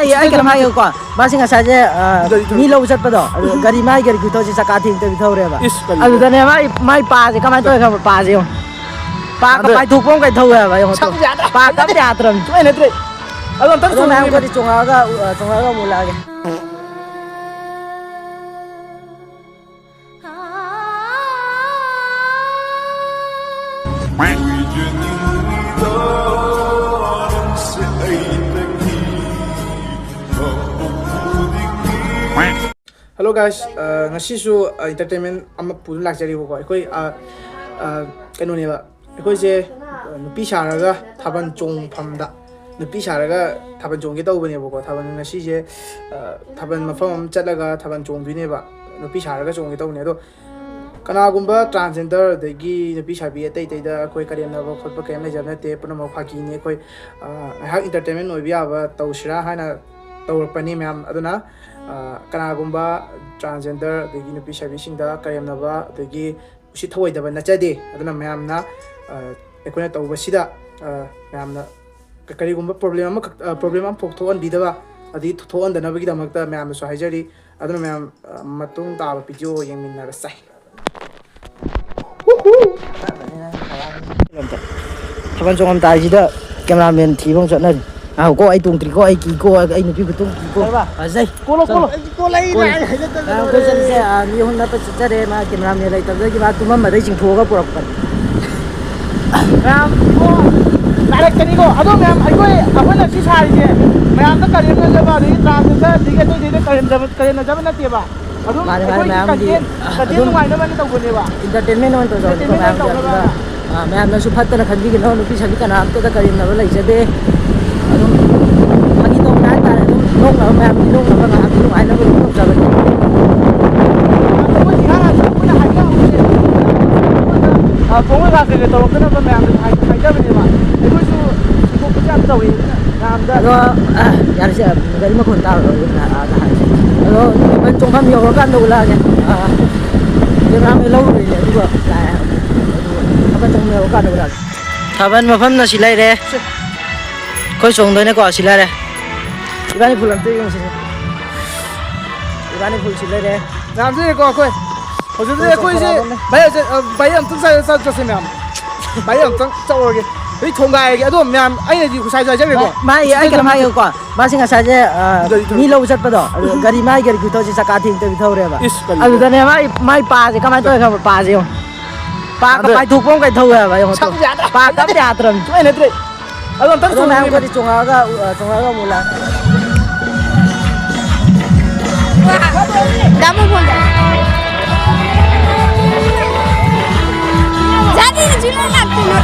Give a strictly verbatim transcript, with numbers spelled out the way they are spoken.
ꯑꯩ ꯑꯩ ꯀꯩꯅꯣꯝ ꯍꯥꯏꯒꯦꯀꯣ꯫ ꯃꯥꯁꯤ ꯉꯁꯥꯏꯁꯦ, ꯑ, ꯒꯥꯔꯤ ꯊꯧ- ꯃꯤ ꯂꯧꯕ ꯆꯠꯄꯗꯣ, ꯑꯗꯨ ꯒꯥꯔꯤ, ꯃꯥꯒꯤ ꯒꯥꯔꯤ ꯈꯨꯊꯧꯁꯦ ꯆꯀꯥ ꯊꯦꯡ ꯊꯦꯡ ꯊꯧꯔꯦꯕ꯫ ꯏꯁ, ꯀꯔꯤ? ꯑꯗꯨꯗꯅꯦ ꯃꯥꯏ, ꯃꯥꯏ ꯄꯥꯁꯦ ꯀꯃꯥꯏꯅ ꯇꯧꯋꯦ ꯈꯪꯕ꯭ꯔꯥ? ꯄꯥꯁꯦ ꯌꯦꯡꯉꯣ꯫ ꯄꯥ ꯀ-, ꯄꯥꯏꯊꯣꯛꯄ ꯑꯃ ꯀꯩ ꯊꯧꯋꯦꯕ ꯌꯦꯡꯉꯣ꯫ ꯁꯝꯁꯦ ꯌꯥꯗ꯭ꯔꯦ꯫ ꯄꯥ ꯀ ꯑꯝꯇ ꯌꯥꯗ꯭ꯔꯕꯅꯤ꯫ ꯁꯨꯡꯌꯥ ꯅꯠꯇ꯭ꯔꯦ꯫ ꯑꯗꯣ ꯑꯝꯇꯪ ꯑꯗꯣ ꯃꯌꯥꯝ ꯆꯣꯡꯉꯨ꯫ ꯈꯔꯗꯤ ꯆꯣꯡꯉꯛꯑꯒ, ꯑ, ꯆꯣꯡꯉꯛꯑꯒ ꯑꯃꯨꯛ ꯎꯠꯂꯛꯑꯒꯦ꯫ Hello guys, ꯑ, ꯉꯁꯤꯁꯨ, ꯑ, entertainment ꯑꯃ ꯄꯨꯗꯨꯅ ꯂꯥꯛꯆꯔꯤꯕꯀꯣ꯫ ꯑꯩꯈꯣꯏ, ꯑ, ꯑ, ꯀꯩꯅꯣꯅꯦꯕ, ꯑꯩꯈꯣꯏꯁꯦ, ꯑ, ꯅꯨꯄꯤ ꯁꯥꯔꯒ ꯊꯥꯕꯜ ꯆꯣꯡꯐꯝꯗ, ꯅꯨꯄꯤ ꯁꯥꯔꯒ ꯊꯥꯕꯜ ꯆꯣꯡꯒꯦ ꯇꯧꯕꯅꯦꯕꯀꯣ꯫ ꯊꯥꯕꯜ ꯉꯁꯤꯁꯦ, ꯑ, ꯊꯥꯕꯜ ꯃꯐꯝ ꯑꯃ ꯆꯠꯂꯒ ꯊꯥꯕꯜ ꯆꯣꯡꯗꯣꯏꯅꯦꯕ꯫ ꯅꯨꯄꯤ ꯁꯥꯔꯒ ꯆꯣꯡꯒꯦ ꯇꯧꯕꯅꯦ꯫ ꯑꯗꯣ ꯀꯅꯥꯒꯨꯝꯕ transgender ꯑꯗꯒꯤ ꯅꯨꯄꯤ ꯁꯥꯕꯤ ꯑꯇꯩ ꯑꯇꯩꯗ ꯑꯩꯈꯣꯏ ꯀꯔꯦꯝꯅꯕ ꯈꯣꯠꯄ ꯀꯔꯤꯝ ꯂꯩꯖꯕ ꯅꯠꯇꯦ, ꯄꯨꯝꯅꯃꯛ ꯐꯥꯒꯤꯅꯤ꯫ ꯑꯩꯈꯣꯏ, ꯑ, ꯉꯥꯏꯍꯥꯛ entertainment ꯑꯣꯏꯕ ꯌꯥꯕ ꯇꯧꯁꯤꯔꯥ ꯍꯥꯏꯅ ꯇꯧꯔꯛꯄꯅꯤ ꯃꯌꯥꯝ꯫ ꯑꯗꯨꯅ, ꯑ, ꯀꯅꯥꯒꯨꯝꯕ transgender ꯑꯗꯒꯤ ꯅꯨꯄꯤ ꯁꯥꯕꯤꯁꯤꯡꯗ ꯀꯔꯦꯝꯅꯕ ꯑꯗꯒꯤ ꯎꯁꯤꯠ ꯊꯑꯣꯏꯗꯕ ꯅꯠꯆꯗꯦ꯫ ꯑꯗꯨꯅ ꯃꯌꯥꯝꯅ, ꯑ, ꯑꯩꯈꯣꯏꯅ ꯇꯧꯕꯁꯤꯗ, ꯑ, ꯃꯌꯥꯝꯅ ꯀ-, ꯀꯔꯤꯒꯨꯝꯕ problem ꯑꯃꯈꯛ, ꯑ, problem ꯑꯃꯐꯥꯎ ꯊꯣꯛꯍꯟꯕꯤꯗꯕ ꯑꯗꯒꯤ ꯊꯣꯛꯍꯟꯗꯅꯕꯒꯤꯗꯃꯛꯇ ꯃꯌꯥꯝꯗꯁꯨ ꯍꯥꯏꯖꯔꯤ꯫ ꯑꯗꯨꯅ ꯃꯌꯥꯝ, ꯑ, ꯃꯇꯨꯡ ꯇꯥꯕ video ꯌꯦꯡꯃꯤꯟꯅꯔꯁꯦ꯫ ꯊꯥꯕꯜ ꯆꯣꯡꯉꯝꯗꯥꯏꯁꯤꯗ cameraman ꯊꯤꯕ ꯑꯃꯨꯛ ꯆꯠꯅꯔꯤ꯫ ꯉꯥꯏꯈꯣꯀꯣ, ꯑꯩ ꯇꯣꯡꯗ꯭ꯔꯤꯀꯣ, ꯑꯩ ꯀꯤꯀꯣ, ꯑꯩ ꯅꯨꯄꯤ ꯈꯨꯇꯣꯡ ꯀꯤꯀꯣ꯫ ꯀꯩꯕ? ꯐꯖꯩ꯫ ꯀꯣꯜꯂꯣ, ꯆꯠꯂꯣ꯫ ꯀꯣꯜꯂꯣ꯫ ꯀꯣꯜꯂꯣ, ꯑꯩꯅ ꯍꯥꯏꯖꯗꯕ ꯃꯌꯥꯝ ꯂꯣꯏꯔꯦ꯫ ꯀꯣꯏ ꯆꯠꯂꯤꯁꯦ, ꯑ, ꯃꯤ ꯑꯍꯨꯝ ꯅꯠꯇ ꯆꯠꯆꯔꯦ꯫ ꯃꯥ cameraman ꯂꯩꯇꯕꯗꯒꯤ ꯃꯥ ꯇꯨꯝꯃꯝꯕꯗꯩ ꯆꯤꯡꯊꯣꯛꯑꯒ ꯄꯨꯔꯛꯄꯅꯤ꯫ ꯃꯌꯥꯝ, ꯀꯣ, ꯅꯥꯔꯛꯀꯅꯤꯀꯣ꯫ ꯑꯗꯣ ꯃꯌꯥꯝ, ꯑꯩꯈꯣꯏ, ꯑꯩꯈꯣꯏꯅ ꯁꯤ ꯁꯥꯔꯤꯁꯦ ꯃꯌꯥꯝꯗ ꯀꯔꯦꯝꯅꯖꯕ ꯑꯗꯒꯤ transgender ꯑꯗꯒꯤ ꯑꯇꯩ ꯑꯇꯩꯗ ꯀꯔꯦꯝꯅꯕ, ꯀꯔꯦꯝꯅꯖꯕ ꯅꯠꯇꯦꯕ꯫ ꯑꯗꯨꯝ ꯃꯥꯅꯦ, ꯃꯥꯅꯦ, ꯑꯩꯈꯣꯏꯒꯤ ꯃꯌꯥꯝꯒꯤ, content, content ꯑꯗꯨꯝ ꯅꯨꯡꯉꯥꯏꯅꯕꯅ ꯇꯧꯕꯅꯦꯕ꯫ Entertainment ꯑꯣꯏꯅ ꯇꯧꯖꯕꯅꯤꯀꯣ entertainment ꯑꯣꯏꯅ ꯃꯌꯥꯝꯒꯤ ꯇꯧꯅꯕ꯫ ꯑꯗꯨꯗ꯫ ꯑ, ꯃꯌꯥꯝꯅꯁꯨ ꯐꯠꯇꯅ ꯈꯟꯕꯤꯒꯅꯣ, ꯅꯨꯄꯤ ꯁꯥꯕꯤ ꯀꯅꯥꯝꯇꯗ ꯀꯔꯦꯝꯅꯕ ꯂꯩꯖꯗꯦ꯫ ꯑꯗꯨꯝ ꯐꯥꯒꯤ ꯇꯧꯕꯅꯦ ꯍꯥꯏꯇꯥꯔꯦ, ꯑꯗꯨꯝ ꯅꯣꯛꯅꯕ ꯃꯌꯥꯝꯒꯤ ꯅꯣꯛꯅꯕ ꯉꯥꯏꯍꯥꯛꯀꯤ ꯅꯨꯡꯉꯥꯏꯅꯕ ꯑꯗꯨꯝ ꯇꯧꯖꯕꯅꯤ꯫ ꯑꯩꯈꯣꯏ ꯏꯍꯥꯟ ꯍꯥꯟꯅ ꯑꯩꯈꯣꯏꯅ ꯍꯥꯏꯅꯕꯁꯦ, ꯑ, ꯄꯣꯡꯉꯣꯏ ꯀꯥꯡꯁꯣꯏꯒ ꯇꯧꯔꯛꯇꯅꯕ ꯃꯌꯥꯝꯗꯁꯨ ꯍꯥꯏ-, ꯍꯥꯏꯖꯕꯅꯦꯕ꯫ ꯑꯩꯈꯣꯏꯁꯨ ꯁꯦꯡꯗꯣꯛꯄꯁꯦ ꯌꯥꯝ ꯇꯧꯋꯤ꯫ ꯃꯌꯥꯝꯗ ꯑꯗꯣ, ꯑ, ꯌꯥꯔꯦꯁꯦ, ꯒꯥꯔꯤ ꯃꯈꯣꯟ ꯇꯥꯔꯨꯔꯣ, ꯑꯗꯨꯅ ꯑꯥꯗ ꯍꯥꯏꯔꯁꯦ꯫ ꯑꯗꯣ ꯊꯥꯕꯜ ꯆꯣꯡꯐꯝ ꯌꯧꯔꯀꯥꯟꯗ ꯎꯠꯂꯛꯑꯒꯦ꯫ ꯑ, cameraman ꯂꯧꯔꯨꯔꯤꯅꯦ, ꯑꯗꯨꯒ ꯂꯥꯛꯑꯦ꯫ ꯑꯗꯨꯒ ꯊꯥꯕꯜ ꯆꯣꯡꯐꯝ ꯌꯧꯔꯀꯥꯟꯗ ꯎꯠꯂꯛꯑꯒꯦ꯫ ꯊꯥꯕꯜ ꯃꯐꯝꯅ ꯁꯤ ꯂꯩꯔꯦ꯫ ꯑꯩꯈꯣꯏ ꯆꯣꯡꯗꯣꯏꯅꯦꯀꯣ, ꯁꯤ ꯂꯩꯔꯦ꯫ ꯏꯕꯥꯅꯤ ꯐꯨꯜ ꯑꯝꯇ ꯌꯦꯡꯁꯤꯅꯦ꯫ ꯏꯕꯥꯅꯤ ꯐꯨꯜꯁꯤ ꯂꯩꯔꯦ꯫ ꯃꯌꯥꯝꯁꯦ ꯌꯦꯡꯉꯣ ꯑꯩꯈꯣꯏ꯫ ꯍꯧꯖꯤꯛꯇꯤ ꯑꯩꯈꯣꯏꯁꯦ ꯐꯣꯔꯥꯕꯅꯦ꯫ ꯚꯥꯏ, ꯍꯧꯖꯤꯛ, ꯑ, ꯚꯥꯏ ꯑꯝꯇꯪ ꯆꯠ-, ꯆꯠ-, ꯆꯠꯁꯦ ꯃꯌꯥꯝ꯫ ꯚꯥꯏ ꯑꯝꯇꯪ ꯆꯠꯂꯨꯔꯒꯦ꯫ ꯑꯩ ꯊꯣꯡꯒꯥꯏꯔꯒꯦ꯫ ꯑꯗꯣ ꯃꯌꯥꯝ ꯑꯩꯅꯗꯤ ꯉꯁꯥꯏꯁꯨ ꯍꯥꯏꯖꯈ꯭ꯔꯦꯀꯣ꯫ ꯃꯥ-, ꯃꯥꯒꯤ ꯑꯩ ꯀꯩꯅꯣꯝ ꯍꯥꯏꯒꯦꯀꯣ꯫ ꯃꯥꯁꯤ ꯉꯁꯥꯏꯁꯦ, ꯑ, ꯒꯥꯔꯤ ꯊꯧꯔꯤ꯫ ꯃꯤ ꯂꯧꯕ ꯆꯠꯄꯗꯣ꯫ ꯑꯗꯨ ꯒꯥꯔꯤ, ꯃꯥꯒꯤ ꯒꯥꯔꯤ ꯈꯨꯊꯧꯁꯤ ꯆꯀꯥ ꯊꯦꯡ ꯇꯧꯕꯤ ꯊꯧꯔꯦꯕ꯫ ꯏꯁ, ꯀꯔꯤꯅꯣ? ꯑꯗꯨꯗꯅꯦ ꯃꯥꯏ, ꯃꯥꯏ ꯄꯥꯁꯦ ꯀꯃꯥꯏꯅ ꯇꯧꯋꯦ ꯈꯪꯕ꯭ꯔꯥ? ꯄꯥꯁꯦ ꯌꯦꯡꯉꯣ꯫ ꯄꯥ ꯌꯥꯗ꯭ꯔꯦ꯫ ꯀꯃꯥꯏ ꯊꯣꯛꯄ ꯑꯃ ꯀꯩ ꯊꯧꯋꯦ ꯍꯥꯏꯕ ꯌꯦꯡꯉꯣ꯫ ꯁꯝꯁꯦ ꯌꯥꯗ꯭ꯔꯦ꯫ ꯄꯥ ꯀꯝꯇ ꯌꯥꯗ꯭ꯔꯕꯅꯤ꯫ ꯁꯨꯡꯍꯩ ꯅꯠꯇ꯭ꯔꯦ꯫ ꯑꯗꯣ ꯑꯝꯇꯪ ꯑꯗꯣ ꯃꯌꯥꯝ ꯆꯣꯡꯉꯨꯅꯦ꯫ ꯈꯔꯗꯤ ꯆꯣꯡꯉꯛꯑꯒ, ꯑ, ꯆꯣꯡꯉꯛꯑꯒ ꯑꯃꯨꯛ ꯂꯥꯛ-꯫ ꯗꯥ ꯃꯣꯃꯣꯟꯗ꯫ ꯖꯥꯇꯤꯅ ꯆꯤꯟꯕ ꯉꯥꯛꯇꯅ꯫